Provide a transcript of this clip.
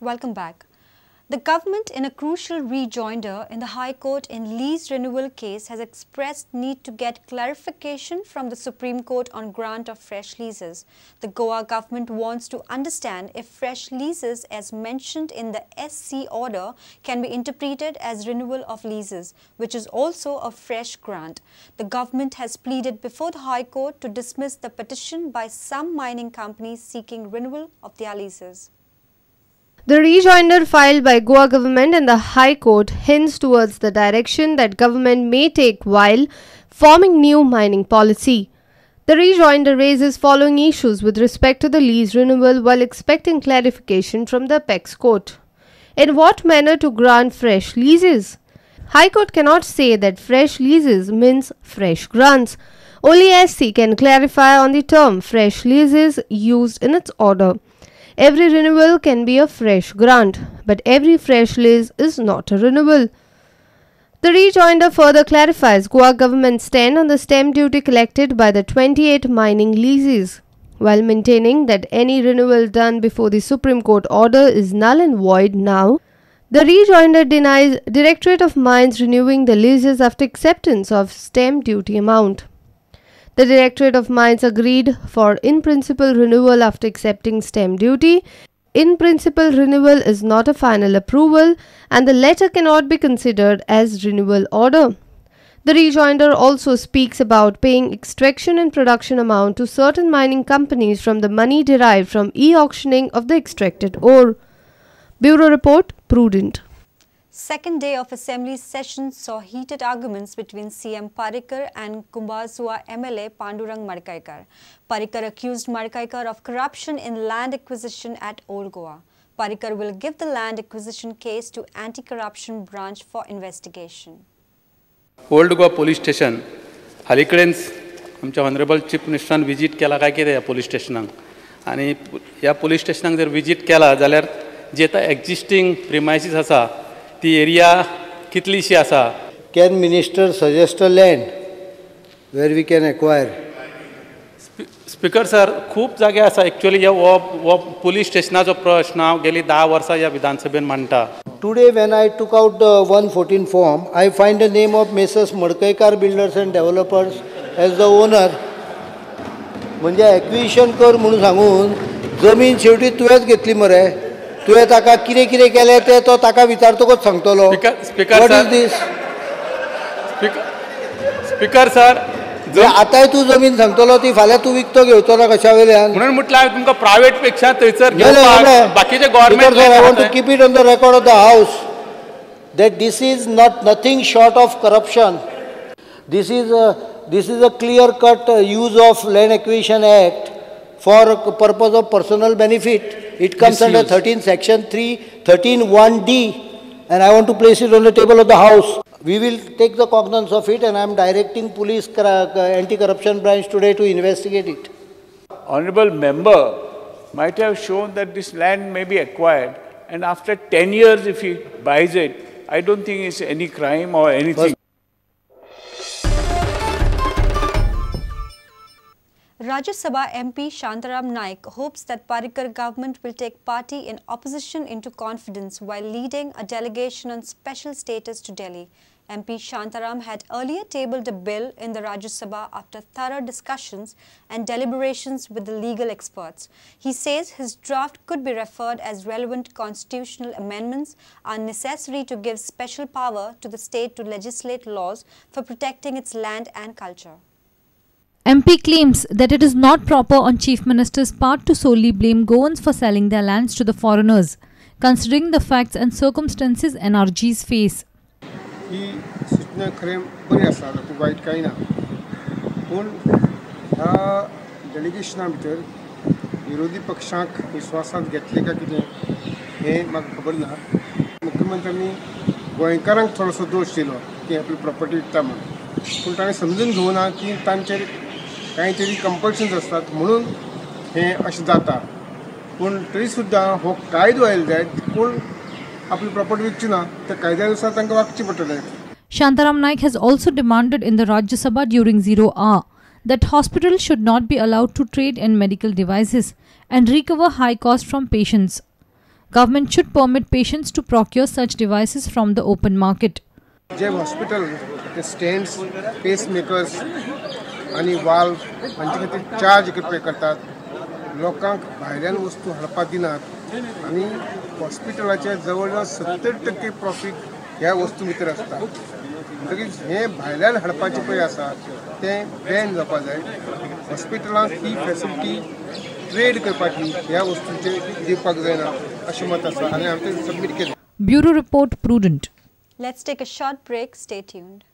Welcome back. The government, in a crucial rejoinder in the High Court in lease renewal case, has expressed need to get clarification from the Supreme Court on grant of fresh leases. The Goa government wants to understand if fresh leases as mentioned in the SC order can be interpreted as renewal of leases, which is also a fresh grant. The government has pleaded before the High Court to dismiss the petition by some mining companies seeking renewal of their leases. The rejoinder filed by Goa government in the High Court hints towards the direction that government may take while forming new mining policy. The rejoinder raises following issues with respect to the lease renewal while expecting clarification from the Apex Court. In what manner to grant fresh leases? High Court cannot say that fresh leases means fresh grants. Only SC can clarify on the term fresh leases used in its order. Every renewal can be a fresh grant, but every fresh lease is not a renewal. The rejoinder further clarifies Goa government's stand on the stamp duty collected by the 28 mining leases, while maintaining that any renewal done before the Supreme Court order is null and void now. The rejoinder denies Directorate of Mines renewing the leases after acceptance of stamp duty amount. The Directorate of Mines agreed for in-principle renewal after accepting stamp duty. In-principle renewal is not a final approval and the letter cannot be considered as renewal order. The rejoinder also speaks about paying extraction and production amount to certain mining companies from the money derived from e-auctioning of the extracted ore. Bureau Report, Prudent. Second day of assembly session saw heated arguments between CM Parrikar and Kumbazua MLA Pandurang Madkaikar. Parrikar accused Madkaikar of corruption in land acquisition at Old Goa. Parrikar will give the land acquisition case to anti-corruption branch for investigation. Old Goa police station हालीकडेन आमच्या honourable chief मिनिस्टरान visit केला काय कितें ह्या police स्टेशनाक आनी ह्या police स्टेशनाक जर visit केला जाल्यार जी आतां एक्जिस्टींग प्रिमायसीस आसा ती एरिया कितलीशी आसा. Can minister suggest a land where we can acquire? Speaker sir, खूब जागे आसा. एक्चुअली हो पोलीस स्टेशनाचो प्रश्न हांव गेली 10 वर्सां ह्या विधानसभेन मांडटा. Today when I took out the 114 form, I find the name of Messrs Madkaikar builders and developers as the owner. म्हणजे एक्विजिशन कर म्हणून सांगून जमीन शेवटी तुवेंच घेतली मरे. तुवें ताका कितें कितें केलें तें तो ताका विचारतकूच सांगतलो. Speaker sir, speaker sir, आतांय तूं जमीन सांगतलो ती फाल्यां तूं विकतो घेवचो ना कशा वयल्यान. म्हणून म्हटल्यार हांवें तुमकां प्रायवेट पेक्षा थंयसर घेवपाक बाकीचे government. I want to keep it on the record of the house that this is not nothing short of corruption. This is a clear cut use of Land Acquisition Act for purpose of personal benefit. It comes under 13 section 3, 13(1)(d), and I want to place it on the table of the house. We will take the cognizance of it, and I am directing police anti-corruption branch today to investigate it. Honorable member might have shown that this land may be acquired, and after 10 years if he buys it, I don't think it's any crime or anything. Rajya Sabha MP Shantaram Naik hopes that Parrikar government will take party in opposition into confidence while leading a delegation on special status to Delhi. MP Shantaram had earlier tabled a bill in the Rajya Sabha after thorough discussions and deliberations with the legal experts. He says his draft could be referred as relevant constitutional amendments are necessary to give special power to the state to legislate laws for protecting its land and culture. MP claims that it is not proper on Chief Minister's part to solely blame Goans for selling their lands to the foreigners, considering the facts and circumstances NRGs face. ही सूचना खरें बरी आसा, तातूंत वायट कांय ना, पूण ह्या डेलिगेशना भितर विरोधी पक्षांक विस्वासांत घेतले काय कितें हें म्हाका खबर ना. मुख्यमंत्र्यांनी गोंयकारांक थोडोसो दोश दिलो की आपली प्रॉपर्टी विकता म्हणून, पूण ताणें समजून घेवना की तांचेर कांय तरी कंपल्शन्स आसतात म्हणून हें अशें जाता. पूण तरी सुद्दां हो कायदो आयलो जायत कोण आपली प्रॉपर्टी विकची ना, त्या कायद्या नुसार तांकां वागचें पडटलें. Shantaram Naik has also demanded in the Rajya Sabha during 0 hour that hospitals should not be allowed to trade in medical devices and recover high cost from patients. Government should permit patients to procure such devices from the open market. J hospital ते stents, pacemakers आनी valve हांचे खातीर charge pay करतात. लोकांक भायल्यान वस्तू हाडपाक दिनात आनी हॉस्पिटलाचे जवळ जवळ 70% प्रॉफीट ह्या वस्तू भितर आसता. म्हणटकीच हें भायल्यान हाडपाचें पळय आसा तें बॅन जावपाक जाय. हॉस्पिटलांक ही फॅसिलिटी ट्रेड करपाची ह्या वस्तूचेर दिवपाक जायना अशें मत आसा आनी हांवें तें सबमीट केलें. Bureau Report, Prudent. Let's take a short break. Stay tuned.